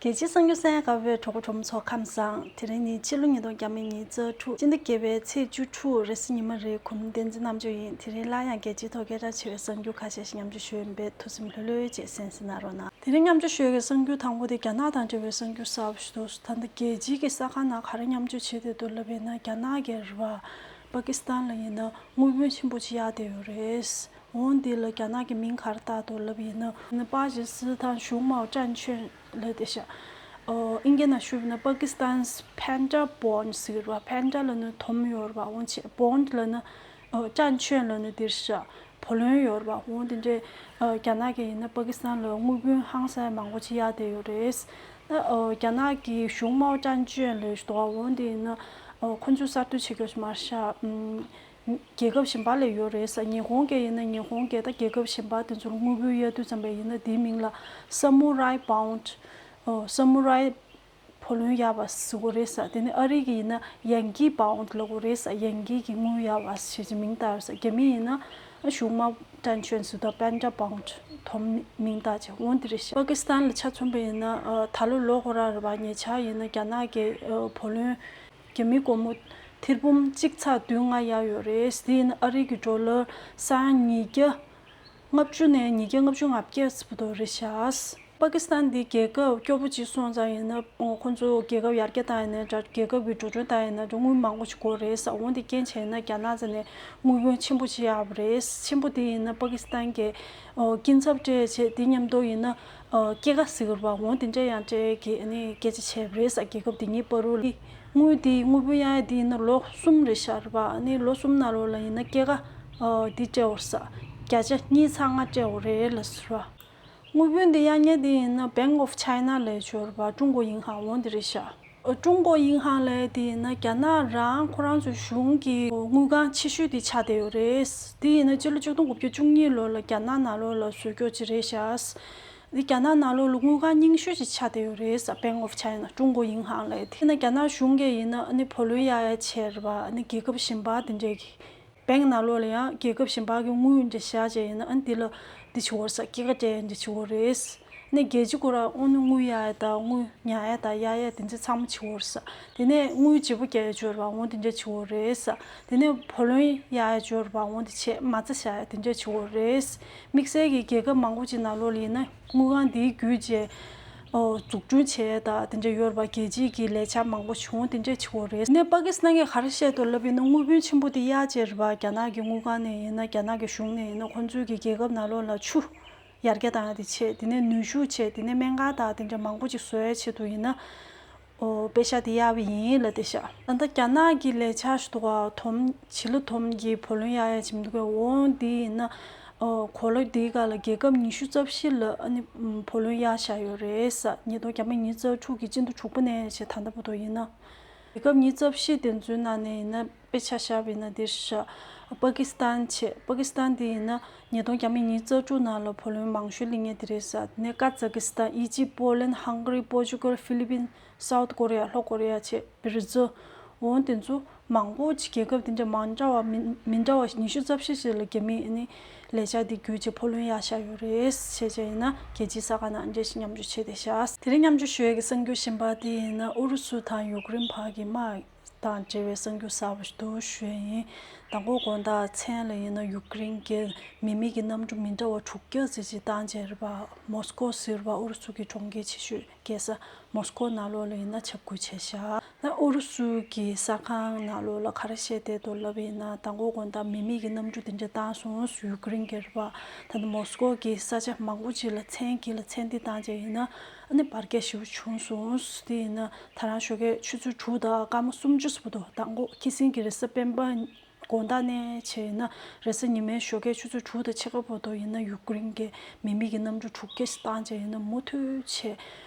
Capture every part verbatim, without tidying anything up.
རྒྱལ་སྤྱིའི་གསར་འགྱུར་གསན་གནང་བའི་གྲོགས་པོ་གྲོགས་མོ་ཚོ་ཁམས་བཟང་། དེ་རིང་ནི་ཕྱི་ལོ་ཉིས་སྟོང་ཉི་ཤུ་རྩ་དྲུག་སྤྱི་ཟླ་བརྒྱད་པའི་ཚེས་བཅུ་དྲུག་རེས་གཟའ་ཉི་མ་རེད། གོང་མ་བསྟན་འཛིན་རྣམ་དཔྱོད་ཡིན། དེ་རིང་སླར་ཡང་རྒྱལ་སྤྱིའི་ཐོག་སྐད་གྲགས་ཆེ་བའི་གསར་འགྱུར་ཁ་ཤས་ཤིག་མཉམ་སྤྱོད་ཞུ་ཡིན་པས་ཐུགས་སེམས་ལྷོད་ལྷོད་བྱས་གསན་གཟིགས་གནང་རོགས་གནང་། དེ་རིང་མཉམ་སྤྱོད་ཞུ་ཡག་གི་གསར་འགྱུར་དང་པོ་དེ་རྒྱ་ནག་དང་འབྲེལ་བའི་གསར་འགྱུར་གསར་པ་ཞིག་འདུག་ད་ལྟ་རྒྱལ་སྤྱིའི་གི་གསར་ཁང་ནང་ག་རེ་མཉམ་སྤྱོད་བྱེད་བསྡད་འདུག་ལབ་པ་ཡིན་ན། རྒྱ་ནག་གིས་རེད་པ། པ་ཀི་སི་ཐན་ལ་ཡིན་ན་དངུལ་བུན་ཆེན་པོ་ཅིག་གཡར་བསྡད་ཡོད་རེད། འོ་འདི་ལ་རྒྱ་ནག་གི་མིང་ག་རེ་བཏགས་འདུག་ལབ་པ་ཡིན་ན། པ་ཇི་སི་ཐང་ཞུང་མའོ་ཀྲན་ཆོན་ལབ་བསྡད་ཤག་ཨིན་སྐད་ནང་ཞུས་པ་ཡིན་ན་Pakistan's Panda Bond ཟེར་གྱི་རེད་པ། Panda ལབ་ན་དོམ་ཡོད་རེད་པ། འོ་བྱས་Bond ལབ་ན། ཨོ། ཀྲན་ཆོན་ལབ་ན་འདིར་ཤག་བུ་ལོན་ཡོད་རེད་པ། འོ་འདི་འདྲས། ཨ། རྒྱ་ནག་གིས་ཡིན་ན་པ་ཀི་སི་ཐན་ལ་དངུལ་བུན་ཧང་སང་མང་པོ་ཅིག་གཡར་བསྡད་ཡོད་རེད། ཨ། རྒྱ་ནག་གི་ཞུང་མའོ་ཀྲན་ཆོན་ལབ་ཞིག་འདུག་འོ་འདི་ཡིན་ན། ཨ། ཁོ་ཚོས་གསར་གཏོད་བྱེད་རྒྱུ་ཞིག་མ་རེད་ཤག་ཨུམ། རྒྱལ་ཁབ་གཞན་པ་ལ་ཡོད་རེད་ཟེར། ཉི་ཧོང་གིས་ཡིན་ན་ཉི་ཧོང་གིས་ད་རྒྱལ་ཁབ་གཞན་པ་དེ་ཚོར་དངུལ་བུན་གཡར་དུས་ཙམ་པ་ཡིན་ན་དེའི་མིང་ལ་Samurai Bond། ཨོ། Samurai བུ་ལོན་གཡར་བ་ཟེར་གྱི་རེད་ཟེར། དེ་ནས་ཨ་རི་གིས་ཡིན་ན་Yankee Bond ལབ་ཀྱི་རེད་ཟེར། ཡན་ཀི་གི་དངུལ་གཡར་བ་ཞེས་ཀྱི་མིང་བཏགས་ཡོད་ཟེར། རྒྱ་མི་ཡིན་ན་ཞུང་མའོ་ཀྲན་ཆོན་ཟེར་དང་Panda Bond དོམ་མིང་བཏགས་བྱས། འོ་འདི་རེད་ཤག་པ་ཀི་སི་ཐན་ལ་ཆ་མཚོན་པ་ཡིན་ན། ཨ། ད་ལོ་ལོ་འགོ་ར་རེད་པ། ཉེ་ཆར་ཡིན་ན་རྒྱ་ནག་གིས། ཨ། བུ་ལོན་རྒྱ་མི་སྒོར་མོ་ཐེར་འབུམ་གཅིག་ཚེག་བདུན་ལྔ་གཡར་ཡོད་རེད། དེ་ཡིན་ན་ཨ་རི་གི་ཌོ་ལར་སྟོང་ཉིས་བརྒྱ་ལྔ་བཅུ་ནས་ཉིས་བརྒྱ་ལྔ་བཅུ་ང་བརྒྱད་ཙམ་བར་དུ་རེད་ཤག་པ་ཀི་སི་ཐན་འདི་རྒྱལ་ཁབ་སྐྱོ་པོ་ཅིག་སོང་ཙང་ཡིན་ན། ཁོ་ཚོ་རྒྱལ་ཁབ་ཡར་རྒྱས་བཏང་ཡིན་ན་འདྲ། རྒྱལ་ཁབ་ཀྱི་འགྲོ་གྲོན་བཏང་ཡིན་ན་འདྲ། དངུལ་མང་པོ་ཞིག་དགོས་རེད་ཟེར། འོ་འདི་རྐྱེན་བྱས་ན་རྒྱ་ནག་རྩ་ནས་དངུལ་བུན་ཆེན་པོ་ཅིག་གཡར་བ་རེད། ཆེན་པོ་དེ་ཡིན་ན་པ་ཀི་སི་ཐན་གྱི། ཨོ། སྐྱིན་ཚབ་སྤྲད་བྱས། དེ་མཉམ་དུ་ཡིན་ན། ཨོ། སྐྱེད་ཀ་ཟེར་གྱི་རེད་པ། འོ་དེ་འདྲ་ཡང་སྤྲད་ཀྱི་ཨ་ནི་སྐད་ཆ་བྱས་པ་རེད་ཟེར། རྒྱལ་ཁབ་དེ་གཉིས་བར་དུ་ལ། དངུལ་དེ་དངུལ་བུན་གཡར་ཡ་དེ་ཡིན་ན་ལོ་གསུམ་རེད་ཤག་རེད་པ། ཨ་ནི་ལོ་གསུམ་ནང་ལོགས་ལ་ཡིན་ན་སྐྱེད་ཀ། ཨོ། དེ་སྤྲད་འོ་ཟེར། བརྒྱ་ཆ་གཉིས་ཚེག་ལྔ་སྤྲད་འོ་རེད་ལབ་ཟེར་བ། དངུལ་བུན་དེ་གཡར་མཁན་དེ་ཡིན་ན་Bank of China ལབ་ཡོད་རེད་པ། ཀྲུང་གོ་ཡིན་ཧང་འོ་འདི་རེད་ཤག་ཀྲུང་གོ་ཡིན་ཧང་ལབ་ཡ་དེ་ཡིན་ན་རྒྱ་ནག་རང་ཁོ་རང་ཚོའི་གཞུང་གི་དངུལ་ཁང་ཆེ་ཤོས་དེ་ཆགས་བསྡད་ཡོད་རེད། དེ་ཡིན་ན་སྤྱི་ལོ་ཆིག་སྟོང་དགུ་བརྒྱ་བཅུ་གཉིས་ལོ་ལ་རྒྱ་ནག་ནང་ལོགས་ལ་བཟོས་རྒྱུ་ཅིག་རེད་ཤག་འདི་རྒྱ་ནག་ནང་ལོགས་ལ་དངུལ་ཁང་རྙིང་ཤོས་ཅིག་ཆགས་བསྡད་ཡོད་རེད་ཟེར། Bank of China ཀྲུང་གོ་ཡིན་ཧང་ལབ་ཡ་དེ། དེ་ཡིན་ན་རྒྱ་ནག་གཞུང་གིས་ཡིན་ན་ཨ་ནི་བུ་ལོན་གཡར་ཡ་བྱས་རེད་པ། ཨ་ནི་རྒྱལ་ཁབ་གཞན་པ་དེ་འདྲས་ཀྱི། བེང་ནང་ལོགས་ལ་ཡང་རྒྱལ་ཁབ་གཞན་པ་གི་དངུལ་འདྲ་བཞག་བྱས་ཡིན་ན། ཨ་ནི་འདི་ལ་འདི་བྱེད་དགོས་རེད་ཟེར། སྐྱེད་ཀ་སྤྲད་འདི་བྱེད་དགོས་རེད། ཨ་ནི་རྒྱལ་སྤྱི་ཁོ་རང་དངོས་གནས་དངུལ་གཡར་ཡ་དང་དངུལ་ཉར་ཡ་དང་གཡར་ཡ་དེ་ཚོ་ཚང་མ་བྱེད་དགོས་རེད་ཟེར། དེ་ནས་དངུལ་བརྗེ་པོ་རྒྱག་ཡ་བྱེད་དགོས་རེད་པ། འོ་དེ་འདྲ་བྱེད་དགོས་རེད་ཟེར། དེ་ནས་བུ་ལོན་གཡར་ཡ་བྱེད་དགོས་རེད་པ། འོ་དེ་བྱས་མ་རྩ་བཞག་ཡ་དེ་འདྲ་བྱེད་དགོས་རེད། དམིགས་བསལ་གྱི་རྒྱལ་ཁབ་མང་པོ་ཅིག་ནང་ལོགས་ལ་ཡིན་ན། དངུལ་ཁང་འདིའི་བརྒྱུད་བྱས། ཨོ། འཛུགས་སྐྲུན་བྱས་དང་དེ་འདྲ་ཡོད་རེད་པ། རྒྱལ་སྤྱིའི་གི་ལས་འཆར་མང་པོ་བྱུང་། དེ་འདྲ་བྱེད་དགོས་རེད། ནས་པ་ཀི་སི་ཐན་གྱིས་ག་རེ་བཤད་འདུག་ལབ་ཡིན་ན། དངུལ་བུན་ཆེན་པོ་དེ་གཡར་བྱས་རེད་པ། རྒྱ་ནག་གི་དངུལ་ཁང་ནས་ཡིན་ན། རྒྱ་ནག་གི་གཞུང་ནས་ཡིན་ན། ཁོང་ཚོའི་གི་རྒྱལ་ཁབ་ནང་ལོགས་ལ་ཆུ་ཡར་རྒྱས་བཏང་ཡ་དེ་བྱས། དེ་ནས་ནུས་ཤུགས་བྱས། དེ་ནས་སྨན་ཁང་དང་དེ་འདྲ་མང་པོ་ཅིག་བཟོ་ཡ་ཆེད་དུ་ཡིན་ན། ཨོ། པེ་ཤག་དེ་གཡར་བ་ཡིན་ལབ་བསྡད་ཤག་ད་ལྟ་རྒྱ་ནག་གི་ལས་འཆར་ཞིག་འདུག་ག་དོམ། བྱི་ལ་དོམ་གྱི་བུ་ལོན་གཡར་ཡ་བྱེད་མི་འདུག་གས། འོ་འདི་ཡིན་ན། ཨོ། གོ་ལ་འདིའི་སྒང་ལ་རྒྱལ་ཁབ་ཉི་ཤུ་རྩ་བཞི་ལ་ཨ་ནི་བུ་ལོན་གཡར་བཞག་ཡོད་རེད་ཟེར། ཉིས་སྟོང་ཉི་ཤུ་རྩ་དྲུག་གི་སྤྱི་ཟླ་དྲུག་པ་ནས་བྱས་ད་ལྟ་བར་དུ་ཡིན་ན། རྒྱལ་ཁབ་ཉི་ཤུ་རྩ་བཞི་དེ་ཚོའི་ནང་ནས་ཡིན་ན། དཔེ་ཆ་བཞག་པ་ཡིན་ན་འདིར་བཞག་པ་ཀི་སི་ཐན་བྱས། པ་ཀི་སི་ཐན་དེ་ཡིན་ན་ཉིས་སྟོང་ཉི་ཤུ་རྩ་དྲུག་ནང་ལ་བུ་ལོན་མང་ཤོས་སླེབས་མཁན་དེ་རེད་ཟེར། དེ་ནས་ཀ་ཛ་ཀི་སི་ཐན། ཨི་ཇིབ། པོ་ལན། ཧང་ག་རི། པོར་ཅུ་གལ། ཧྥི་ལི་པིན། སའུ་ཐི་ཀོ་རི་ཡ། ལྷོ་ཀོ་རི་ཡ་བྱས། བྷི་ར་ཛིལ། འོ་དེ་ཚོ་མང་པོ་ཅིག་རྒྱལ་ཁབ་དེ་འདྲ་མ་འདྲ་བ་མི་མི་འདྲ་བ་ཉི་ཤུ་རྩ་བཞི་ཞིག་ལ་རྒྱ་མིས་ཨ་ནི་ལས་འཆར་འདི་བརྒྱུད་བྱས་བུ་ལོན་གཡར་བཞག་ཡོད་རེད། བྱས་བྱས་ཡིན་ན་རྒྱལ་སྤྱིའི་གསར་ཁང་ནང་འདི་འདྲ་ཞིག་མཉམ་སྤྱོད་བྱས་བསྡད་ཤག་དེ་རིང་མཉམ་སྤྱོད་ཞུ་ཡས་ཀྱི་གསར་འགྱུར་གཞན་པ་དེ་ཡིན་ན། ཨུ་རུ་སུ་དང་ཡུཀ་རེན་བར་གྱི་དམག་དང་འབྲེལ་བའི་གསར་འགྱུར་གསར་པ་ཞིག་འདུག་ཞུ་ཡས་ཡིན། མདང་དགོང་དགོང་དག་མཚན་ལ་ཡིན་ན་ཡུཀ་རེན་གྱིས་མི་མེད་ཀྱི་གནམ་གྲུ་མི་འདྲ་བ་དྲུག་བརྒྱ་ཙམ་ཅིག་བཏང་བྱས་རེད་པ། མོ་སི་ཀོ་ཟེར་བ་ཨུ་རུ་སུ་གི་གྲོང་ཁྱེར་ཆེ་ཤོས་རྒྱལ་ས་མོ་སི་ཀོ་ནང་ལོགས་ལ་ཡིན་ན་ཁྱབ་བསྒྲགས་བྱས་ཤག་ད་ཨུ་རུ་སུ་གི་གསར་ཁང་ནང་ལོགས་ལ་ག་རེ་བཤད་བསྡད་འདུག་ལབ་པ་ཡིན་ན། མདང་དགོང་དགོང་དག་མི་མེད་ཀྱི་གནམ་གྲུ་དེ་འདྲ་བཏང་སོང་། ཡུཀ་རེན་གྱིས་རེད་པ། ད་ནི་མོ་སི་ཀོ་གི་ས་ཆ་མང་པོ་ཅིག་ལ་མཚན་དཀྱིལ་ལ་མཚན་ལྡན་བཏང་བྱས་ཡིན་ན། ཨ་ནི་འབར་གས་ཞེ་པོ་བྱུང་སོང་། དེ་ཡིན་ན་ད་རང་ཞོགས་ཀས་ཆུ་ཚོད་དྲུག་དང་སྐར་མ་སུམ་ཅུ་ཙམ་བར་དུ། མདང་དགོང་ཁ་སང་གི་རེས་གཟའ་སྤེན་པ་དགོང་དག་ནས་བྱས་ཡིན་ན། རེས་གཟའ་ཉི་མའི་ཞོགས་ཀས་ཆུ་ཚོད་དྲུག་དང་ཕྱེད་ཀ་བར་དུ་ཡིན་ན། ཡུཀ་རེན་གྱིས་མི་མེད་ཀྱི་གནམ་གྲུ་དྲུག་བརྒྱ་ཞིག་བཏང་བྱས་ཡིན་ན། མུ་མཐུད་བྱས།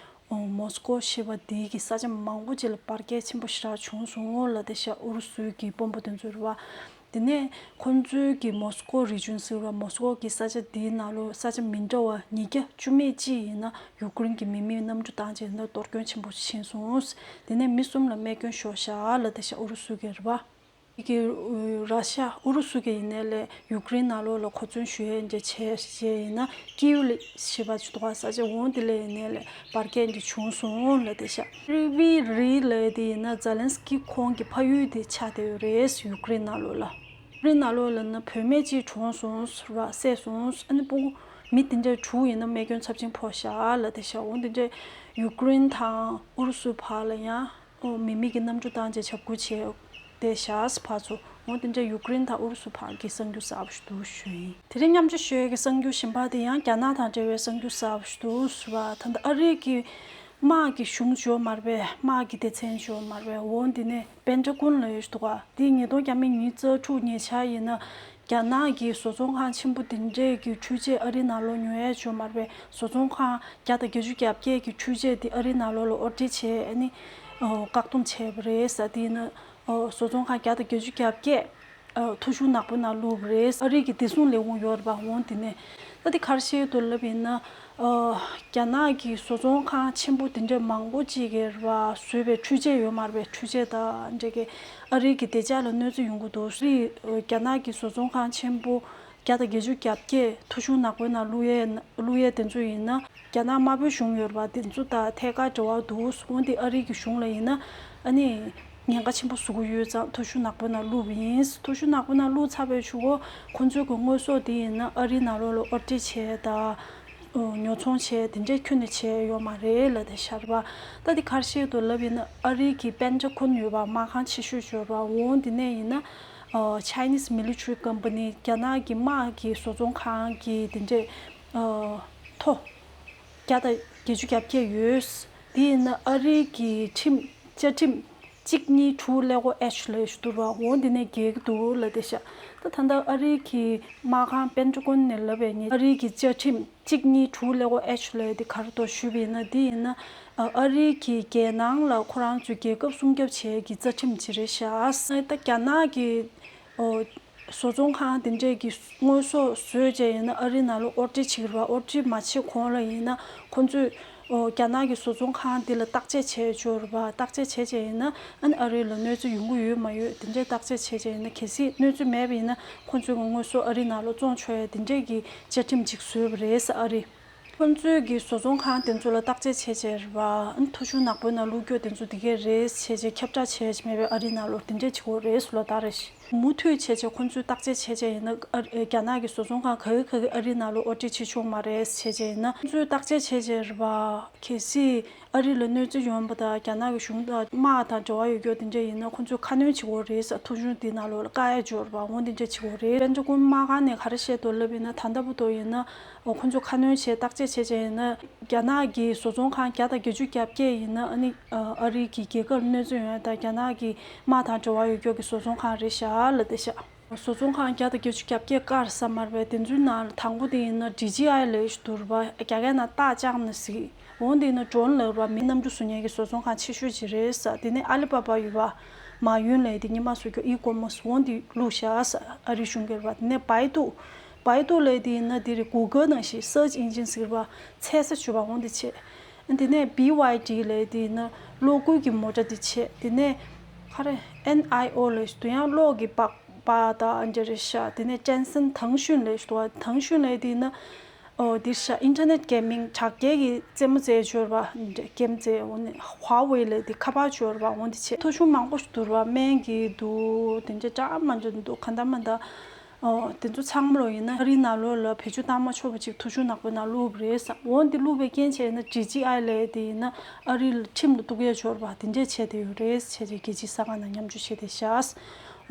ཨོ། མོ་སི་ཀོ་ཞེས་པ་འདི་གི་ས་ཆ་མང་པོ་ཅིག་ལ་འབར་གས་ཆེན་པོ་ཞེ་དྲག་བྱུང་སོང་ལབ་བསྡད་ཤག་ཨུ་རུ་སུའི་གི་དཔོན་པོ་དེ་ཚོས་རེད་པ། དེ་ནས་ཁོང་ཚོའི་གི་མོ་སི་ཀོ་རི་ཇོན་ཟེར་བ། མོ་སི་ཀོ་གི་ས་ཆ་འདིའི་ནང་ལོགས་ས་ཆ་མི་འདྲ་བ་ཉིས་བརྒྱ་བཅུ་མེད་གཅིག་ཡིན་ན་ཡུཀ་རེན་གྱི་མི་མེད་གནམ་གྲུ་བཏང་བྱས་ན་གཏོར་སྐྱོན་ཆེན་པོ་ཕྱིན་སོང་། དེ་ནས་མི་གསུམ་ལ་རྨས་སྐྱོན་ཤོར་ཤག་ལབ་བསྡད་ཤག་ཨུ་རུ་སུ་གིས་རེད་པ། གི་ར་ཤ་ཨུ་རུ་སུ་གི་ཡིན་ནའི་ལས་ཡུཀ་རེན་ནང་ལོགས་ལ་གོ་མཚོན་ཞུ་ཡས་འདྲ་བྱས་བྱས་ཡིན་ན་ཀིའུ་ལ་ཞེས་པ་ཅིག་འདུག་ག་ས་ཆ་འོང་དེ་ལས་ཡིན་ནའི་ལས་འབར་གས་འདྲ་བྱུང་སོང་ལབ་བསྡད་ཤག་རི་བི་རི་ལབ་དེ་ཡིན་ན་ཛ་ལན་སི་ཀི་ཁོང་གི་ཕ་ཡུལ་དེ་ཆགས་བསྡད་ཡོད་རེད། ཡུཀ་རེན་ནང་ལོགས་ལ། ཡུཀ་རེན་ནང་ལོགས་ལ་ན་བུད་མེད་ཅིག་གྲོངས་སོང་ར་བསད་སོང་། ཨ་ནི་སྤུ་གུ་མི་དེ་འདྲ་དྲུག་ཡིན་ན་རྨས་སྐྱོན་ཚབས་ཆེན་ཕོག་ཤག་ལབ་བསྡད་ཤག་འོང་དེ་འདྲ་ཡུཀ་རེན་དང་ཨུ་རུ་སུའི་བར་ལ་ཡང་། ཨོ། མི་མེད་ཀྱི་གནམ་གྲུ་བཏང་བྱས་འཇབ་རྒོལ་བྱས་བསྡད་ཤག་ཕར་ཚུར། འོ་དེ་འདྲ་ཡུཀ་རེན་དང་ཨུ་རུ་སུ་བར་གྱི་གསར་འགྱུར་གསར་པ་ཞིག་འདུག་ཞུ་ཡིན། དེ་རིང་མཉམ་སྤྱོད་ཞུ་ཡས་ཀྱི་གསར་འགྱུར་གཞན་པ་དེ་ཡང་རྒྱ་ནག་དང་འབྲེལ་བའི་གསར་འགྱུར་གསར་པ་ཞིག་འདུག་ཟེར་བ། ད་ལྟ་ཨ་རི་གི་དམག་གི་གཞུང་ཅིག་ཡོད་མ་རེད་པས། དམག་གི་སྡེ་ཚན་ཅིག་ཡོད་མ་རེད་པས། འོ་དེ་ནས་པེན་ཏྲ་གོན་ལབ་ཡས་ཞིག་འདུག་ག་དེ་ཉིས་སྟོང་ཉི་ཤུ་རྩ་དྲུག་ཉེ་ཆར་ཡིན་ན། རྒྱ་ནག་གི་བཟོ་ཚོང་ཁང་ཆེན་པོ་དེ་འདྲས་ཀྱི་འཕྲུལ་ཆས་ཨ་རི་ནང་ལོགས་ཉོ་ཡས་ཅིག་ཡོད་མ་རེད་པས། བཟོ་ཚོང་ཁང་བརྒྱ་དང་བརྒྱད་ཅུ་གྱ་བརྒྱད་ཀྱི་འཕྲུལ་ཆས་དེ་ཨ་རི་ནང་ལོགས་ལ་ཨོར་ཌར་བྱས། ཨ་ནི་ཨོ། བཀག་སྡོམ་བྱས་པ་རེད་ཟེར། དེ་ཡིན་ན་ཨོ། བཟོ་ཚོང་ཁང་བརྒྱ་དང་བརྒྱད་ཅུ་གྱ་བརྒྱད་ཨོ། ཐོ་གཞུང་ནག་པོའི་ནང་བླུགས་པ་རེད། ཨ་རི་གི་བདེ་སྲུང་ལས་ཁུངས་ཡོད་རེད་པ། འོང་དེ་ནས་ད་དེ་ག་རེ་བཤད་འདུག་ལབ་ཡིན་ན། ཨོ། རྒྱ་ནག་གི་བཟོ་ཚོང་ཁང་ཆེན་པོ་དེ་འདྲ་མང་པོ་ཅིག་གིས་རེད་པ། བཟོས་པའི་འཕྲུལ་ཆས་ཡོད་མ་རེད་པས། འཕྲུལ་ཆས་དང་འདྲ་གི་ཨ་རི་གི་བདེ་འཇགས་ལ་གནོད་འཚེ་ཡོང་གི་འདུག་ཟེར། རྒྱ་ནག་གི་བཟོ་ཚོང་ཁང་ཆེན་པོ་བརྒྱ་དང་བརྒྱད་ཅུ་གྱ་བརྒྱད་ཐོ་གཞུང་ནག་པོའི་ནང་བླུགས་ཡས་བླུགས་ཡས་དེ་ཚོ་ཡིན་ན། རྒྱ་ནག་དམར་པོའི་གཞུང་ཡོད་རེད་པ། དེ་ཚོ་དང་ཐད་ཀར་འབྲེལ་བ་འདུག་འོན་ཏེ་ཨ་རི་གི་གཞུང་ལ་ཡིན་ན་ཨ་ནི་ཉེན་ཁ་ཆེན་པོ་བཟོ་གི་ཡོད་ཙང་ཐོ་གཞུང་ནག་པོའི་ནང་བླུགས་པ་ཡིན། ཐོ་གཞུང་ནག་པོའི་ནང་བླུགས་ཚར་བའི་གཞུག་གུ་ཁོང་ཚོའི་གི་དངོས་ཟོག་དེ་ཡིན་ན་ཨ་རི་ནང་ལོགས་ལ་ཨོར་ཌར་བྱས་དང་ཉོ་ཚོང་བྱས་དེ་འདྲས་ཁྱོན་ནས་བྱས་ཡོད་མ་རེད་ལབ་བསྡད་ཤག་རེད་པ། ད་དེ་ག་རེ་བཤད་འདུག་ལབ་ཡིན་ན། ཨ་རི་གི་པེན་ཏྲ་གོན་ཡོད་པ། དམག་ཁང་ཆེ་ཤོས་ཡོད་པ། འོང་དེ་ནས་ཡིན་ན། ཨ། Chinese Military Company། རྒྱ་ནག་གི་དམག་གི་བཟོ་ཚོང་ཁང་གི་དེ་འདྲས། ཨ། ཐོ་བརྒྱ་དང་བརྒྱད་ཅུ་གྱ་བརྒྱད་ཡོད། དེ་ཡིན་ན་ཨ་རི་གི་ཁྲིམས། བཅའ་ཁྲིམས་གཅིག་གཉིས་དྲུག་ཀླད་ཀོར་ཨེཆ་ལབ་ཞིག་འདུག་ར། འོང་དེ་ནས་འགལ་གྱི་འདུག་ལབ་བསྡད་ཤག་ད་ད་ལྟ་ཨ་རི་གི་དམག་ཁང་པེན་ཏྲ་གོན་ནས་ལབ་པའི་ནི་ཨ་རི་གི་བཅའ་ཁྲིམས་གཅིག་གཉིས་དྲུག་ཀླད་ཀོར་ཨེཆ་ལབ་དེ་ག་རེ་འདུག་ཞུས་པ་ཡིན་ན། དེ་ཡིན་ན་ཨ་རི་གི་རྒྱལ་ནང་ལ་ཁོ་རང་ཚོའི་རྒྱལ་ཁབ་སྲུང་སྐྱོབ་བྱེད་ཀྱི་རྩ་ཁྲིམས་ཅིག་རེད་ཤག་ད་རྒྱ་ནག་གི་ཨོ། བཟོ་ཚོང་ཁང་དེ་འདྲས་ཀྱི་དངོས་ཟོག་བཟོས་བྱས་ཡིན་ན་ཨ་རི་ནང་ལ་ཨོར་ཌར་བྱེད་ཀྱི་རེད་པ། ཨོར་ཌར་མ་བྱེད་གོང་ལ་ཡིན་ན་ཁོང་ཚོས་ཨོ། རྒྱ་ནག་གི་བཟོ་ཚོང་ཁང་འདི་ལ་བརྟག་དཔྱད་བྱས་ཆོག་རེད་པ། བརྟག་དཔྱད་བྱས་བྱས་ཡིན་ན་ཨ་ནི་ཨ་རི་ལ་གནོད་འཚེ་ཡོང་གི་ཡོད་མ་ཡོད་དེ་འདྲས་བརྟག་དཔྱད་བྱས་བྱས་ཡིན་ན། གལ་སྲིད་གནོད་འཚེ་མེད་པ་ཡིན་ན་ཁོང་ཚོས་ཀྱི་དངོས་ཟོག་ཨ་རི་ནང་ལ་བཙོང་ཆོག་ཡ་དེ་འདྲས་ཀྱི་བཅའ་ཁྲིམས་ཅིག་བཟོས་པ་རེད་ཟེར། ཨ་རི་ཁོང་ཚོས་ཀྱི་བཟོ་ཚོང་ཁང་དེ་ཚོ་ལ་བརྟག་དཔྱད་བྱས་བྱས་རེད་པ། ཨ་ནི་ཐོ་གཞུང་ནག་པོའི་ནང་བླུགས་རྒྱུ་དེ་ཚོ་དེ་གས་རེད་བྱས་བྱས་ཁྱབ་བསྒྲགས་བྱས་བྱས་མེད་པའི་ཨ་རི་ནང་ལོགས་དེ་འདྲས་བྱེད་དགོས་རེད་ཟེར་ལབ་ད་རེད། མུ་མཐུད་བྱས་བྱས་ཁོང་ཚོས་བརྟག་དཔྱད་བྱས་བྱས་ཡིན་ན་ཨ་རི་རྒྱ་ནག་གི་བཟོ་ཚོང་ཁང་ག་གི་ག་གི་ཨ་རི་ནང་ལོགས་ཨོར་ཌར་བྱེད་ཆོག་མ་རེད་བྱས་བྱས་ཡིན་ན། ཁོང་ཚོས་བརྟག་དཔྱད་བྱས་བྱས་རེད་པ། གལ་སྲིད་ཨ་རི་ལ་གནོད་འཚེ་ཡོང་པ་དང་རྒྱ་ནག་གི་གཞུང་དང་དམག་དང་འབྲེལ་བ་ཡོད་རྒྱུ་དེ་འདྲ་ཡིན་ན་ཁོང་ཚོས་ཁ་སྣོན་བྱེད་དགོས་རེད་ཟེར། ཐོ་གཞུང་དེ་ནང་ལོགས་ལ་བཀག་ཡ་འབྱོར་བ་འོ་དེ་འདྲ་བྱེད་དགོས་རེད། པེན་ཏྲ་གོན་དམག་ཁང་ནས་ག་རེ་བཤད་འདུག་ལབ་ཡིན་ན། ད་ལྟ་བར་དུ་ཡིན་ན་ཁོང་ཚོས་ཁ་སྣོན་བྱས་བརྟག་དཔྱད་བྱས་བྱས་ཡིན་ན་རྒྱ་ནག་གི་བཟོ་ཚོང་ཁང་བརྒྱ་དང་བརྒྱད་ཅུ་གྱ་བརྒྱད་ཡིན་ན་ཨ་ནི་ཨ་རི་གི་རྒྱལ་ཁབ་ལ་གནོད་འཚེ་ཡོང་ཡ་དང་རྒྱ་ནག་གི་དམག་དང་འབྲེལ་བ་ཡོད་རྒྱུ་གི་བཟོ་ཚོང་ཁང་རེད་ཤག་ལབ་བསྡད་ཤག་བཟོ་ཚོང་ཁང་བརྒྱ་དང་བརྒྱད་ཅུ་གྱ་བརྒྱད་བཀག་ས་མ་རེད་པས། དེ་ཚོའི་ནང་ལ་དང་པོ་དེ་ཡིན་ན་ཌི་ཇི་ཨའི་ལབ་ཞིག་འདུག་རེད་པ། རྒྱ་སྐད་ནང་ཏཱ་ཅང་ནི་ཟེར། འོ་དེ་ཡིན་ན་ཌོན་ལབ་རེད་པ། མི་གནམ་གྲུ་བཟོ་མཁན་གྱི་བཟོ་ཚོང་ཁང་ཆེ་ཤོས་ཅིག་རེད་ཟེར། དེ་ནས་ཨ་ལི་པ་པ་ཡོད་པ། མ་ཡུན་ལབ་དེ་སྔོན་མ་བཟོ་རྒྱུ་ཨི་ཀོ་མར་སི་འོ་དེ་བླུགས་ཤག་ཟེར། ཨ་རི་གཞུང་གིས་རེད་པ། དེ་ནས་བའི་ཏུ། བའི་ཏུ་ལབ་དེ་ཡིན་ན་དེ་རེད། གུ་གལ་ནང་བཞིན་སརཆ་ཨིན་ཇིན་ཟེར་བ། འཚོལ་ས་བྱེད་པ་འོ་དེ་བྱས། དེ་ནས་བི་ཝའི་ཌི་ལབ་དེ་ཡིན་ན་གློག་སྒུལ་གྱི་མོ་ཊ་དེ་བྱས། དེ་ནས་ག་རེ། ཨེན་ཨའི་ཨོ་ལབ་ཞིག་འདུག་ཡང་གློག་གི་པགས་པ་དང་འདྲ་རེད་ཤག་དེ་ནས་ཅན་སན་ཐང་ཤུན་ལབ་ཞིག་འདུག་ཐང་ཤུན་ལབ་དེ་ཡིན་ན་ཨོ་དེ་ཤག་ཨིན་ཊར་ནེཊ་གེམ་མིང་དྲ་རྒྱའི་གི་རྩེད་མོ་རྩེ་ཡ་ཅིག་ཡོད་རེད་པ། འདྲ་གེམ་རྩེ་ཡ། འོ་ནི་ཧྭ་ཝེ་ལབ་དེ་ཁ་པར་ཅིག་ཡོད་རེད་པ། འོ་དེ་བྱས། ཐོ་གཞུང་མང་པོ་ཞིག་འདུག་རེད་པ། སྨན་གྱི་འདུག་དེ་འདྲ་འདྲ་མི་འདྲ་འདུག་གང་ལྟར་མ་ལྟར། ཨོ། དེ་ཚོ་ཚང་མ་ལོ་ཡིན་ན་ཨ་རིའི་ནང་ལོགས་ལ་བེད་སྤྱོད་བཏང་མ་ཆོག་པ་ཅིག་ཐོ་གཞུང་ནག་པོའི་ནང་བླུགས་པ་རེད་ཟེར། འོ་འདི་བླུགས་པའི་རྐྱེན་བྱས་ན་ཌི་ཇི་ཨའི་ལབ་དེ་ཡིན་ན་ཨ་རི་ལ་ཁྲིམས་ལ་གཏུག་ཡས་འབྱོར་བ་དེ་འདྲས་བྱས་བསྡད་ཡོད་རེད་ཟེར་བྱས་རྒྱལ་སྤྱིའི་གསར་ཁང་ནང་མཉམ་སྤྱོད་བྱས་བསྡད་ཤག་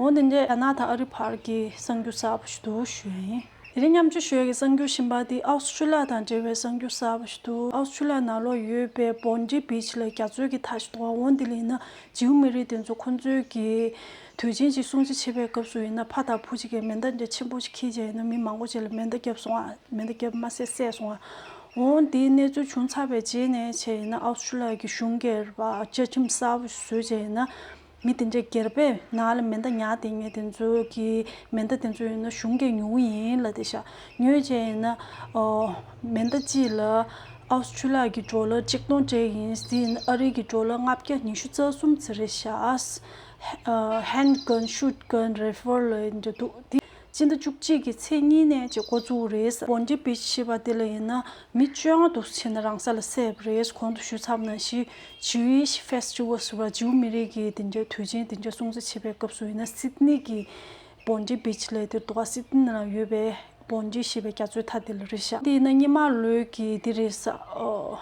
འོ་དེ་འདྲས་རྒྱ་ནག་དང་ཨ་རི་བར་གྱི་གསར་འགྱུར་གསར་པ་ཞིག་འདུག་ཞུ་ཡ་ཡིན། དེ་རིང་མཉམ་སྤྱོད་ཞུ་ཡ་གི་གསར་འགྱུར་གཞན་པ་དེ་ཨའུ་སི་ཁྲུ་ལི་ཡ་དང་འབྲེལ་བའི་གསར་འགྱུར་གསར་པ་ཞིག་འདུག་ཨའུ་སི་ཁྲུ་ལི་ཡ་ནང་ལོགས་ཡོད་པའི་བོན་ཌི་བིཆ་ལ་རྒྱ་མཚོའི་གི་མཐའ་ཞིག་འདུག་འོ་འདི་ལ་ཡིན་ན་ཇིའུ་མི་རིགས་དེ་ཚོ་ཁོང་ཚོའི་གི་དུས་ཆེན་གྱི་སྲུང་བརྩི་བྱེད་པའི་སྐབས་སུ་ཡིན་ན་ཕ་དང་བུ་གཅིག་གིས་མེ་མདའ་འདྲ་ཆེན་པོ་ཞིག་འཁྱེར་བྱས་ཡིན་ན་མི་མང་པོ་ཅིག་ལ་མེ་མདའ་བརྒྱབ་སོང་ཨ། མེ་མདའ་བརྒྱབ་མ་ཟད་བསད་སོང་ཨ། འོང་དེའི་གནས་ཚུལ་བྱུང་ཚར་བའི་རྗེས་ནས་བྱས་ཡིན་ན་ཨའུ་སི་ཁྲུ་ལི་ཡ་གི་གཞུང་གིས་རེད་པ་བཅའ་ཁྲིམས་གསར་པ་ཞིག་བཟོས་བྱས་ཡིན་ན་མི་དེ་འདྲའི་སྒེར་པས་ནང་ལ་མེ་མདའ་ཉར་བསྡད་མཁན་དེ་ཚོའི་གི་མེ་མདའ་དེ་ཚོ་ཡིན་ན་གཞུང་གིས་ཉོ་གི་ཡིན་ལབ་བསྡད་ཤག་ཉོས་བྱས་ཡིན་ན་ཨོ་མེ་མདའ་གཅིག་ལ་ཨའུ་སི་ཁྲུ་ལི་ཡ་གི་ཌོ་ལར་གཅིག་སྟོང་སྤྲད་ཀྱི་ཡིན་ཟེར་ཡིན་ན་ཨ་རི་གི་ཌོ་ལར་ལྔ་བརྒྱ་ཉི་ཤུ་རྩ་གསུམ་ཙམ་རེད་ཤག་ཨ། Handgun, Shootgun, Revolver་ལབ་འདྲ་འདུག་དེ་སྤྱི་ཟླ་བཅུ་གཅིག་གི་ཚེས་གཉིས་ནས་ཅིག་འགོ་བཙུགས་རེད། Bondi Beach་ཞེས་པ་དེ་ལ་ཡིན་ན་མི་བཅོ་ལྔ་འདུག་བྱས་ནས་རང་ས་ལ་བསད་པ་རེད། གོང་དུ་ཞུས་ཚར་བ་ནང་བཞིན་Jewish Festival་ཟེར་བ་ཇིའུ་མི་རིགས་ཀྱི་དེ་འདྲའི་དུས་ཆེན་དེ་འདྲ་སྲུང་བརྩི་བྱེད་པའི་སྐབས་སུ་ཡིན་ན་སིད་ནི་གི་Bondi Beach་ལབ་དེར་འདུག་ག་སིད་ནི་ནང་ཡོད་པའི་Bondi་ཞེས་པའི་རྒྱ་མཚོའི་མཐའ་དེ་ལ་རེད་ཤག་དེ་ཡིན་ན་སྔོན་མ་ལོའི་གི་དེ་རེད་ས། ཨོ།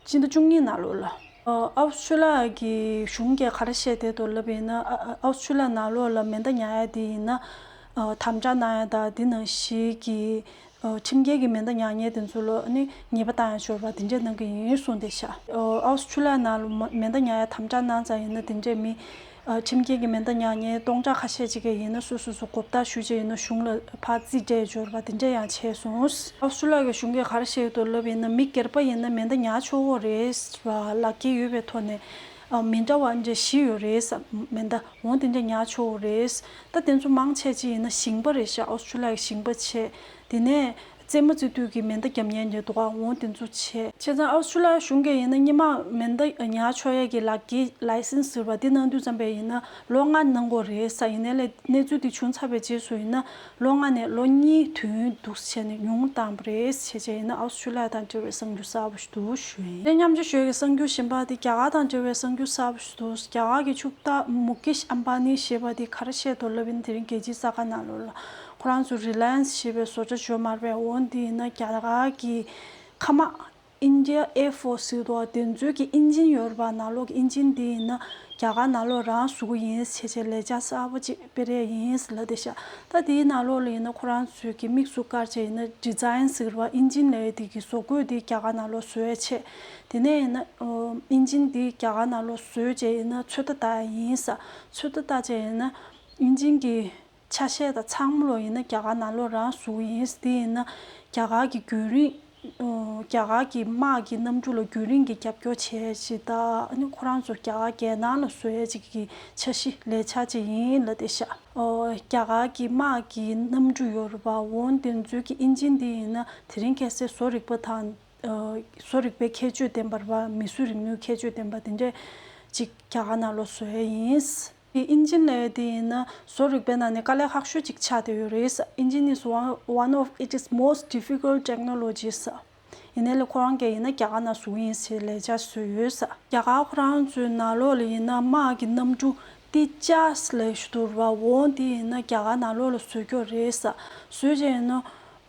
སྤྱི་ཟླ་བཅུ་གཉིས་ནང་ལོགས་ལ། ཨ། ཨའུ་སི་ཁྲུ་ལི་ཡ་གི་གཞུང་གིས་ག་རེ་བཤད་བསྡད་འདུག་ལབ་པ་ཡིན་ན། ཨ། ཨ། ཨའུ་སི་ཁྲུ་ལི་ཡ་ནང་ལོགས་ལ་མེ་མདའ་ཉར་ཡ་དེ་ཡིན་ན། ཨ། དམ་དྲག་གནང་ཡ་དང་དེ་ནང་བཞིན་གྱི། ཨ། ཁྲིམས་འགལ་གྱི་མེ་མདའ་ཉར་མཁན་དེ་ཚོ་ལ་ནི་ཉེས་པ་བཏང་ཡ་འབྱོར་བ་དེ་འདྲ་གནང་གི་ཡིན་གསུངས་བསྡད་ཤག་ཨ། ཨའུ་སི་ཁྲུ་ལི་ཡ་ནང་ལ་མ། མེ་མདའ་ཉར་ཡ་དམ་དྲག་གནང་ཙང་ཡིན་ན་དེ་འདྲའི་མི། ཨ། ཁྲིམས་འགལ་གྱི་མེ་མདའ་ཉར་མཁན་སྟོང་ཕྲག་ཁ་ཤས་ཅིག་གིས་ཡིན་ན་སོ་སོ་སོ་གོ་བརྡ་ཞུས་བྱས་ཡིན་ན་གཞུང་ལ་ཕར་རྩིས་སྤྲད་འབྱོར་བ་དེ་འདྲ་ཡང་བྱས་སོང་། ཨའུ་སི་ཁྲུ་ལི་ཡ་གི་གཞུང་གིས་ག་རེ་བཤད་ཡོད་འདུག་ལབ་ཡིན་ན་མི་སྒེར་པ་ཡིན་ན་མེ་མདའ་ཉར་ཆོག་གི་རེད་ཟེར་བ་ལག་འཁྱེར་ཡོད་པའི་ཐོག་ནས། ཨ། མི་འདྲ་བ་འདྲ་བཞི་ཡོད་རེད་ཟེར། མེ་མདའ་འོང་དེ་འདྲ་ཉར་ཆོག་གི་རེད། ད་དེ་ཚོ་མང་ཆེ་ཅིག་ཡིན་ན་ཞིང་པ་རེད་ཤག་ཨའུ་སི་ཁྲུ་ལི་ཡ་གི་ཞིང་པ་བྱས། དེ་ནས་རྩེད་མོ་རྩེ་དུས་ཀྱི་མེ་མདའ་རྒྱབ་མཁན་འདྲ་འདུག་ག་འོང་དེ་ཚོ་བྱས། བྱས་ཙང་ཨའུ་སི་ཁྲུ་ལི་ཡ་གཞུང་གིས་ཡིན་ན་སྔོན་མ་མེ་མདའ་ཉར་ཆོག་ཡས་ཀྱི་ལག་འཁྱེར་ལའི་སེན་སི་ཟེར་བ་དེ་གནང་དུས་ཙམ་པས་ཡིན་ན་ལོ་ལྔ་གནང་དགོས་རེད་ཟེར། ཡིན་ནའི་ལས་གནས་ཚུལ་དེ་བྱུང་ཚར་བའི་རྗེས་སུ་ཡིན་ན་ལོ་ལྔ་ནས་ལོ་གཉིས་དུས་ཡུན་འདུག་བྱས་ནས་ཉུང་བཏང་བ་རེད། བྱས་བྱས་ཡིན་ན་ཨའུ་སི་ཁྲུ་ལི་ཡ་དང་འབྲེལ་བའི་གསར་འགྱུར་གསར་པ་ཞིག་འདུག་ཞུ་ཡིན། དེ་མཉམ་དུ་ཞུ་ཡས་ཀྱི་གསར་འགྱུར་གཞན་པ་དེ་རྒྱ་གར་དང་འབྲེལ་བའི་གསར་འགྱུར་གསར་པ་ཞིག་འདུག་རྒྱ་གར་གྱི་ཕྱུག་བདག་མུ་ཀེཤ་ཨམ་བྷ་ནི་ཞེས་པ་དེ་ག་རེ་བཤད་འདུག་ལབ་ཡིན་ན་དེ་རིང་རྒྱལ་སྤྱིའི་གསར་ཁང་ནང་ལོགས་ལ་ཁོ་རང་ཚོ་རི་ལ་ཡན་སི་ཞེས་པའི་བཟོ་གྲྭ་འཇོག་མར་བས། འོང་དེ་ཡིན་ན་རྒྱ་གར་གྱི་མཁའ་དམག India Air Force་ཟེར་དུས་དེ་ཚོའི་གི་ཨིན་ཇིན་ཡོད་རེད་པ། ནང་ལོགས་ཀྱི་ཨིན་ཇིན་དེ་ཡིན་ན་རྒྱ་གར་ནང་ལོགས་རང་བཟོ་གི་ཡིན་བྱས་བྱས་ལས་འཆར་གསར་པ་ཅིག་སྤེལ་ཡས་ཡིན་ལབ་བསྡད་ཤག་ད་དེའི་ནང་ལོགས་ལ་ཡིན་ན་ཁོ་རང་ཚོའི་གི་དམིགས་སུ་བཀར་བྱས་ཡིན་ན་ཌི་ཛའིན་ཟེར་བ་ཨིན་ཇིན་ལབ་ཡས་དེ་གི་བཟོ་བཀོད་དེ་རྒྱ་གར་ནང་ལོགས་བཟོ་ཡས་བྱས། དེ་ནས་ཡིན་ན་ཨིན་ཇིན་དེ་རྒྱ་གར་ནང་ལོགས་བཟོས་བྱས་ཡིན་ན་ཚོད་ལྟ་བཏང་ཡས་ཡིན་ས། ཚོད་ལྟ་བཏང་བྱས་ཡིན་ན་ཨིན་ཇིན་གི་ཆ་ཤས་དང་ཚང་མ་ལོ་ཡིན་ན་རྒྱ་གར་ནང་ལོགས་རང་བཟོ་གི་ཡིན། དེ་ཡིན་ན་རྒྱ་གར་གྱི་རྒྱུན་རིང་། ཨོ། རྒྱ་གར་གྱི་དམག་གི་གནམ་གྲུ་ལ་རྒྱུན་རིང་གི་རྒྱབ་སྐྱོར་བྱས་ཞེས་དང་། ཨ་ནི་ཁོ་རང་ཚོ་རྒྱ་གར་རྒྱལ་ནང་ལ་བཟོ་ཡས་ཅིག་གི་འཆར་གཞི་ལས་འཆར་ཅིག་ཡིན་ལབ་བསྡད་ཤག་ཨོ། རྒྱ་གར་གྱི་དམག་གི་གནམ་གྲུ་ཡོད་རེད་པ། འོང་དེ་ཚོའི་གི་ཨིན་ཇིན་དེ་ཡིན་ན་དེ་རིང་ཁ་སང་བཟོ་རིག་པ་དང་། ཨོ། བཟོ་རིག་པའི་ཁྱད་ཆོས་ལྡན་པ་རེད་པ། མིས་བཟོས་རིག་ནུས་ཁྱད་ཆོས་ལྡན་པ་དེ་འདྲས་ཅིག་རྒྱ་གར་ནང་ལོགས་བཟོ་ཡས་ཡིན། ཨིན་ཇིན་ལབ་ཡས་དེ་ཡིན་ན་བཟོ་རིག་པའི་ནང་ནས་དཀའ་ལས་ཁག་ཤོས་ཅིག་ཆགས་བསྡད་ཡོད་རེད། Engine is one, one of it is most difficult technologies། ཡིན་ནའི་ལས་ཁོ་རང་གིས་ཡིན་ན་རྒྱ་གར་ནང་བཟོ་གི་ཡིན་ཟེར་ལས་འཆར་བཟོས་ཡོད་ས། རྒྱ་གར་ཁོ་རང་ཚོའི་ནང་ལོགས་ལ་ཡིན་ན་དམག་གི་གནམ་གྲུ་ཏི་ཇཱས་ལབ་ཞིག་འདུག་ར། འོང་དེ་ཡིན་ན་རྒྱ་གར་ནང་ལོགས་ལ་བཟོ་རྒྱུ་རེད་ས། བཟོས་བྱས་ཡིན་ན།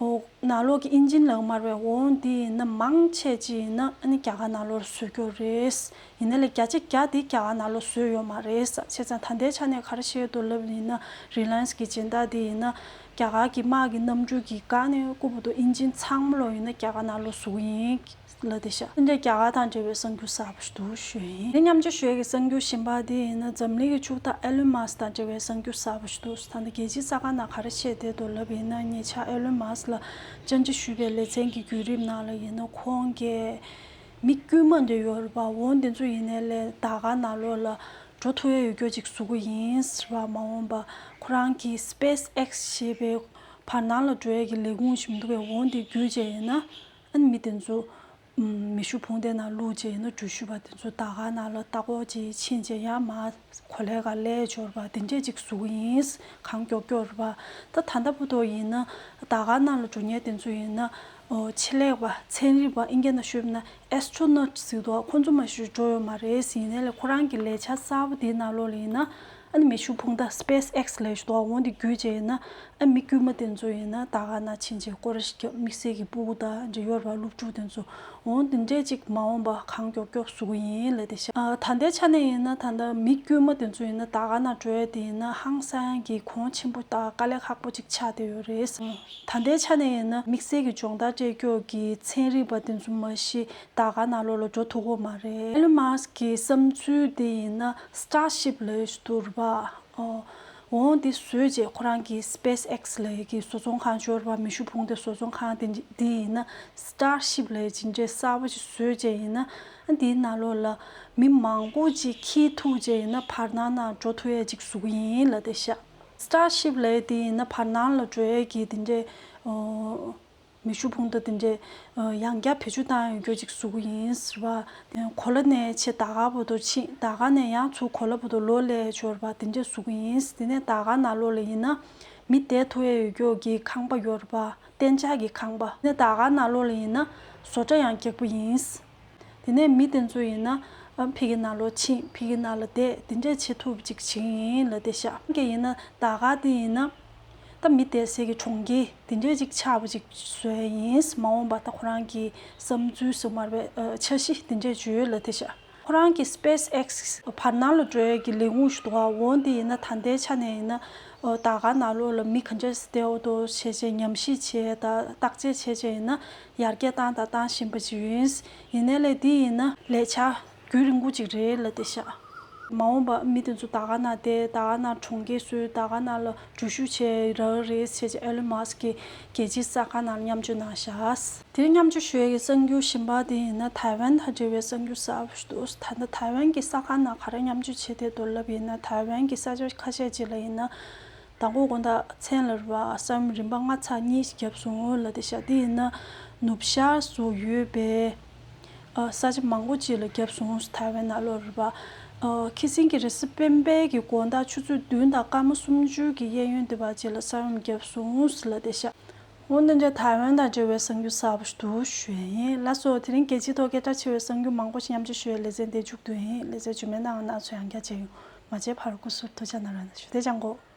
ཨོ། ནང་ལོགས་ཀྱི་ཨིན་ཇིན་ལབ་མ་རེད་པས། འོང་དེ་ཡིན་ན་མང་ཆེ་ཅིག་ཡིན་ན་ཨ་ནི་རྒྱ་གར་ནང་ལོགས་ལ་བཟོ་རྒྱུ་རེད། ཡིན་ནའི་ལས་བརྒྱ་ཆ་བརྒྱ་དེ་རྒྱ་གར་ནང་ལོགས་བཟོས་ཡོད་མ་རེད་ས། བྱས་ཙང་ད་ལྟའི་ཆ་ནས་ག་རེ་བཤད་འདུག་ལབ་ཡིན་ན་རི་ལ་ཡན་སི་གི་སྦྱིན་བདག་དེ་ཡིན་ན་རྒྱ་གར་གྱི་དམག་གི་གནམ་གྲུ་གི་སྒང་ནས་ཀུ་བུ་དོ་ཨིན་ཇིན་ཚང་མ་ལོ་ཡིན་ན་རྒྱ་གར་ནང་ལོགས་བཟོ་གི་ཡིན་ལབ་བསྡད་ཤག་དེ་འདྲ་རྒྱ་གར་དང་འབྲེལ་བའི་གསར་འགྱུར་གསར་པ་ཞིག་འདུག་ཞུ་ཡིན། དེ་མཉམ་དུ་ཞུ་ཡས་ཀྱི་གསར་འགྱུར་གཞན་པ་དེ་ཡིན་ན་འཛམ་གླིང་གི་ཕྱུག་བདག་ཨེ་ལོན་མཱ་སི་དང་འབྲེལ་བའི་གསར་འགྱུར་གསར་པ་ཞིག་འདུག་ད་ལྟ་རྒྱལ་སྤྱིའི་གསར་ཁང་ནང་ག་རེ་བཤད་བསྡད་འདུག་ལབ་ཡིན་ན་ཉེ་ཆར་ཨེ་ལོན་མཱ་སི་ལ་བཅར་འདྲི་ཞུས་པའི་ལེ་ཚན་གྱི་བརྒྱུད་རིམ་ནང་ལ་ཡིན་ན་ཁོང་གིས་མི་དཀྱུས་མ་འདྲ་ཡོད་རེད་པ། འོང་དེ་ཚོ་ཡིན་ནའི་ལས་ཟླ་དཀར་ནང་ལོགས་ལ་འགྲོ་ཐུབ་ཡ་ཡོད་རྒྱུ་ཅིག་བཟོ་གི་ཡིན་ཟེར་བ་མ་འོངས་པ་ཁོ་རང་གི་སི་པེ་སི་ཨེག་སི་ཞེས་པའི་བར་སྣང་ལ་འགྲོ་ཡ་གི་ལས་ཁུངས་ཤིག་མི་འདུག་པས། འོང་དེ་བརྒྱུད་བྱས་ཡིན་ན་ཨ་ནི་མི་དེ་ཚོ་མེ་ཤུགས་འཕུར་མདེལ་ནང་བླུགས་བྱས་ཡིན་ན་འགྲུལ་བཞུད་པ་དེ་ཚོ་ཟླ་དཀར་ནང་ལ་ལྟ་སྐོར་བྱེད་ཕྱིན་བྱས་ཡང་མར་གོ་ལའི་སྒང་ལ་འབྱོར་བ་དེ་འདྲས་ཅིག་བཟོ་གི་ཡིན། གང་མགྱོགས་མགྱོགས་རེད་པ། ད་ད་ལྟ་བར་དུ་ཡིན་ན་ཟླ་དཀར་ནང་ལ་འགྲོ་མཁན་དེ་ཚོ་ཡིན་ན་ཨོ་ཆེད་ལས་པ་ཚན་རིག་པ་ཨིན་སྐད་ནང་ཞུས་ན་ཨེ་སི་ཊོ་ནོཊ་ཟེར་འདུག་ཁོང་ཚོ་མ་གཞི་འགྲོ་ཡོད་མ་རེད། ཡིན་ནའི་ལས་ཁོ་རང་གི་ལས་འཆར་གསར་པ་དེའི་ནང་ལོགས་ལ་ཡིན་ན་ཨ་ནི་མེ་ཤུགས་འཕུར་མདའ་སི་པེ་སི་ཨེག་སི་ལབ་ཞིག་འདུག་འོང་དེ་བརྒྱུད་བྱས་ཡིན་ན་ཨ་མི་དཀྱུས་མ་དེ་ཚོ་ཡིན་ན་ཟླ་དཀར་ནང་ཕྱིན་བྱས་སྐོར་ར་ཞིག་བརྒྱབ། དམིགས་བསལ་གྱི་སྤུ་གུ་དང་འབྲེལ་ཡོད་ར་སློབ་ཕྲུག་དེ་ཚོ་འོང་དེ་འདྲས་ཅིག་མ་འོངས་པ་གང་མགྱོགས་མགྱོགས་བཟོ་གི་ཡིན་ལབ་བསྡད་ཤག་ཨ། ད་ལྟའི་ཆ་ནས་ཡིན་ན་ད་ལྟ་མི་དཀྱུས་མ་དེ་ཚོ་ཡིན་ན་ཟླ་དཀར་ནང་འགྲོ་ཡ་དེ་ཡིན་ན་ཧང་སང་གི་གོང་ཆེན་པོ་དང་དཀའ་ལས་ཁག་པོ་ཅིག་ཆགས་བསྡད་ཡོད་རེད། ད་ལྟའི་ཆ་ནས་ཡིན་ན་དམིགས་བསལ་གྱི་སྦྱོང་བརྡར་སྤྲད་རྒྱུ་གི་ཚན་རིག་པ་དེ་ཚོ་མ་གཞི་ཟླ་དཀར་ནང་ལོགས་ལ་འགྲོ་ཐུབ་ཀྱི་མ་རེད། ཨེ་ལོན་མཱ་སི་ཀྱི་བསམ་ཚུལ་དེ་ཡིན་ན་སི་ཊར་ཤིབ་ལབ་ཡ་ཞིག་འདུག་རེད་པ། ཨོ། འོང་དེ་བཟོས་རྗེས་ཁོ་རང་གི་སི་པེ་སི་ཨེག་སི་ལབ་ཡ་གི་བཟོ་ཚོང་ཁང་འབྱོར་བ་མེ་ཤུགས་འཕུར་མདའ་བཟོ་ཚོང་ཁང་དེ་འདི་ཡིན་ན་སི་ཊར་ཤིབ་ལབ་ཡ་ཅིག་འདྲ་གསར་པ་ཅིག་བཟོས་རྗེས་ཡིན་ན་ཨ་འདིའི་ནང་ལོགས་ལ་མི་མང་པོ་ཅིག་འཁྱིད་ཐུབ་རྗེས་ཡིན་ན་བར་སྣང་ནང་འགྲོ་ཐུབ་ཡ་ཅིག་བཟོ་གི་ཡིན་ལབ་བསྡད་ཤག་སི་ཊར་ཤིབ་ལབ་ཡ་དེ་ཡིན་ན་བར་སྣང་ལ་འགྲོ་ཡ་གི་དེ་འདྲའི་ཨོ། མེ་ཤུགས་འཕུར་མདའ་དེ་འདྲས་ཡང་བསྐྱར་བེད་སྤྱོད་བཏང་ཡོད་རྒྱུ་ཅིག་བཟོ་གི་ཡིན་ཟེར་བ། གོ་ལ་ནས་ཆེ་ད་ག་བར་དུ་ཕྱིན། ད་ག་ནས་ཡང་ཚུར་གོ་ལ་བར་དུ་ལོ་ལས་འབྱོར་བ་དེ་འདྲས་བཟོ་གི་ཡིན། དེ་ནས་ད་ག་ནང་ལོགས་ལ་ཡིན་ན་མི་བསྡད་ཐུབ་ཡས་ཡོད་རྒྱུ་གི་ཁང་པ་ཡོད་རེད་པ། གཏན་འཇགས་ཀྱི་ཁང་པ། དེ་ནས་ད་ག་ནང་ལོགས་ལ་ཡིན་ན་བཟོ་གྲྭ་ཡང་རྒྱག་པ་ཡིན། དེ་ནས་མི་དེ་ཚོ་ཡིན་ན་ཨ་ཕ་གི་ནང་ལོགས་ཕྱིན། ཕ་གི་ནང་ལ་བསྡད། དེ་འདྲས་བྱེད་ཐུབ་པ་ཅིག་བྱེད་ཀྱི་ཡིན་ལབ་བསྡད་ཤག་གི་ཡིན་ན་ད་ག་དེ་ཡིན་ན་ད་མི་བསྡད་སའི་གི་གྲོང་ཁྱེར་དེ་འདྲས་ཅིག་ཆགས་པ་ཅིག་བཟོ་ཡས་ཡིན། མ་འོངས་པ་ད་ཁོ་རང་གི་བསམ་ཚུལ་ཟེར་མ་རེད་པས། ཨ་འཆར་གཞི་དེ་འདྲས་བརྗོད་ལབ་བསྡད་ཤག་ཁོ་རང་གི་སི་པེ་སི་ཨེག་སི་བར་སྣང་ལ་འགྲོ་ཡས་ཀྱི་ལས་ཁུངས་ཤིག་འདུག་ག་འོ་དེ་ཡིན་ན་ད་ལྟའི་ཆ་ནས་ཡིན་ན་ཨོ་ད་ག་ནང་ལོགས་ལ་མི་ག་འདྲས་བསྡད་འདུག་བྱས་བྱས་ཉམས་ཞིབ་བྱས་དང་བརྟག་དཔྱད་བྱས་བྱས་ཡིན་ན་ཡར་རྒྱས་བཏང་དང་བཏང་བཞིན་པ་ཅིག་ཡིན། ཡིན་ནའི་ལས་འདི་ཡིན་ན་ལས་འཆར་རྒྱུན་རིང་པོ་ཅིག་རེད་ལབ་བསྡད་ཤག་མ་འོངས་པ་མི་དེ་ཚོ་ད་ག་ནང་བསྡད། ད་ག་ནང་གྲོང་ཁྱེར་བཟོས། ད་ག་ནང་ལ་འགྲུལ་བཞུད་བྱས་རག་རེད་བྱས་བྱས་ཨེ་ལོན་མཱ་སི་ཀི་གི་རྒྱལ་སྤྱིའི་གསར་ཁང་ནང་ལ་མཉམ་སྤྱོད་གནང་ཤག་དེ་རིང་མཉམ་སྤྱོད་ཞུ་ཡས་ཀྱི་གསར་འགྱུར་གཞན་པ་དེ་ཡིན་ན་ཐའེ་ཝན་དང་འབྲེལ་བའི་གསར་འགྱུར་གསར་པ་ཞིག་འདུག་ད་ལྟ་ཐའེ་ཝན་གྱི་གསར་ཁང་ནང་ག་རེ་མཉམ་སྤྱོད་བྱས་བསྡད་འདུག་ལབ་ཡིན་ན་ཐའེ་ཝན་གྱི་ས་ཆ་ཁ་ཤས་ཅིག་ལ་ཡིན་ན་མདང་དགོང་དགོང་དག་མཚན་ལ་རེད་པ། ས་ཡོམ་རིམ་པ་ལྔ་ཚེག་གཉིས་ཤིག་བརྒྱབ་སོང་ལབ་བསྡད་ཤག་དེ་ཡིན་ན་ནུབ་ཤར་སུ་ཡོད་པའི་ཨ་ས་ཆ་མང་པོ་ཅིག་ལ་བརྒྱབ་སོང་། ཐའེ་ཝན་ནང་ལོགས་རེད་པ། ཨ་ཁ་སང་གི་རེས་གཟའ་སྤེན་པའི་གི་དགོང་དག་ཆུ་ཚོད་བདུན་དང་སྐར་མ་སུམ་ཅུ་གི་གཡས་གཡོན་དེ་བར་ཅིག་ལ་ས་ཡོམ་བརྒྱབ་སོང་ལབ་བསྡད་ཤག་འོ་འདི་འདྲ་ཐའེ་ཝན་དང་འབྲེལ་བའི་གསར་འགྱུར་གསར་པ་ཞིག་འདུག་ཞུ་ཡས་ཡིན། ལགས་སོ། དེ་རིང་རྒྱལ་སྤྱིའི་ཐོག་སྐད་གྲགས་ཆེ་བའི་གསར་འགྱུར་མང་པོ་ཞིག་མཉམ་སྤྱོད་ཞུ་ཡས་ལེ་ཚན་འདིར་མཇུག་བསྡུ་ཡིན། ལེ་ཚན་རྗེས་མའི་ནང་ང་རང་ཚོ་ཡང་བསྐྱར་མཇལ་ཡོང་། མ་མཇལ་བར་སྐུ་གཟུགས་ཐུགས་ཅག་གནང་རོགས་གནང་ཞུ། བདེ་ལེགས་གོ།